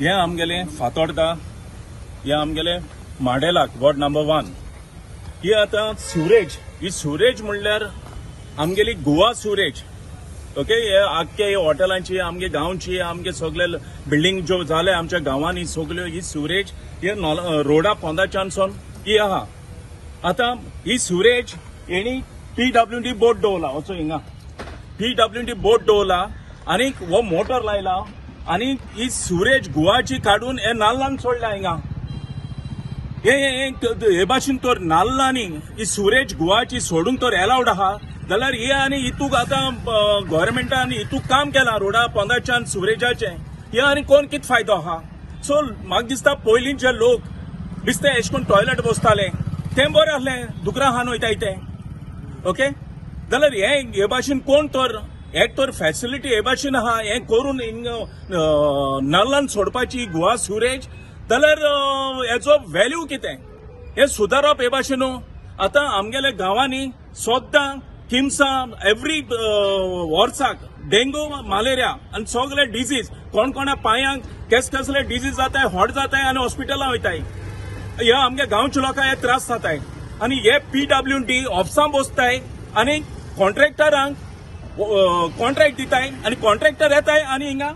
हे आमगेले फातोर्डा, हे आमगेले माडेलाक वॉर्ड नंबर 1. ही आतां सिवरेज, ही सिवरेज म्हणल्यार आमगेली गोवा सिवरेज. ओके, हे आख्खे हॉटेलांची, आमगे गांवची, आमगे सगळे बिल्डींग ज्यो जाले आमच्या गांवांनी सगल्यो ही सिवरेज हे रोडा पोंदाच्यान सोन ही आहा. आतां ही सिवरेज हेणी PWD board दवरला, वचो हिंगा PWD board दवरला आनी हो मोटर लायला आनी ही सिवरेज गोवाची काडून हे नाल्लान सोडल्या हिंगा. हे भाशेन तर नाल्लांनी ही सिवरेज गोवाची सोडूंक तर एलावड आहा जाल्यार हे आनी हितूक आतां गव्हर्मेंटान हितूक काम केलां रोडा पोंदाच्यान सिवरेजाचें, हे आनी कोण कितें फायदो आहा. सो म्हाका दिसता पयलींचे लोक दिसता एशे कोन टॉयलेट बसताले तें बरें आसलें, दुकरां खावन वयताय ते. ओके, जाल्यार हे भाशेन कोण तर एक तर फॅसिलिटी हे भाशेन आहा हें करून हिंगा नाल्लान सोडपाची गोवा सिवरेज, जाल्यार हेचो व्हॅल्यू कितें, हें सुदारप हे भाशेन. आतां आमगेल्या गांवांनी सद्दां किमसां एवरी वर्साक डेंगू, मलेरिया आनी सगळे डिजीज, कोण कोणा पांयांक केस कसले डिजीज जाताय, हॉट जाताय आनी हॉस्पिटलां वयताय. हे आमगे गांवच्या लोकांक हे त्रास जाताय आनी हे PWD ऑफिसां बसताय आनी कॉन्ट्रॅक्टरांक कॉन्ट्रॅक्ट दिताय आनी कॉन्ट्रॅक्टर येताय आनी हिंगा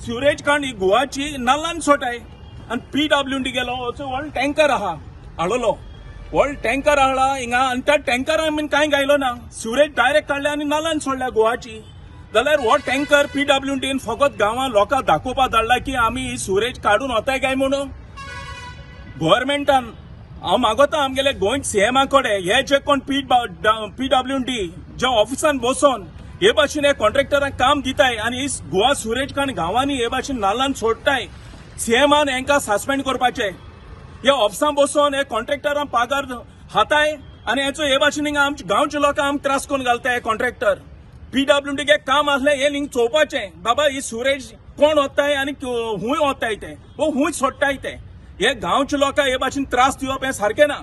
सिवरेज काण ही गोवाची नाल्लान सोडटाय. आनी PWD गेलो, असो व्हडलो टँकर आहा हाडलो, व्हडलो टँकर हाडला हिंगा आनी त्या टँकरान बीन कांय घायलो ना, सिवरेज डायरेक्ट काडल्या आनी नाल्लान सोडल्या गोवाची. जाल्यार हो टँकर PWDन फकत गांवां लोकांक दाखोवपाक धाडला की आमी ही सिवरेज काडून वताय काय म्हणून. गव्हर्मेंटान हांव मागोता आमगेले गोंय CMA कडेन हे जे कोण PWD जे ऑफिसान बसोन हे भाशेन हे कॉन्ट्रॅक्टरांक काम दिताय आनी ही गोवा सिवरेज काण गांवांनी हे भाशेन नाल्लान सोडटाय, CMAन हेंकां सस्पेंड करपाचें. हे ऑफिसान बसोन हे कॉन्ट्रॅक्टरांक पागार हाताय आनी हेचो हे भाशेन हिंगा आमच्या गांवच्या लोकांक आमकां त्रास करून घालताय हे कॉन्ट्रॅक्टर. PWD काम आसलें हें हिंगा चोवपाचें, बाबा ही सिवरेज कोण वताय आनी खूंय वताय तें, वो खूंय सोडटाय तें. हे गांवच्या लोकांक हे भाशेन त्रास दिवप हें सारकें ना.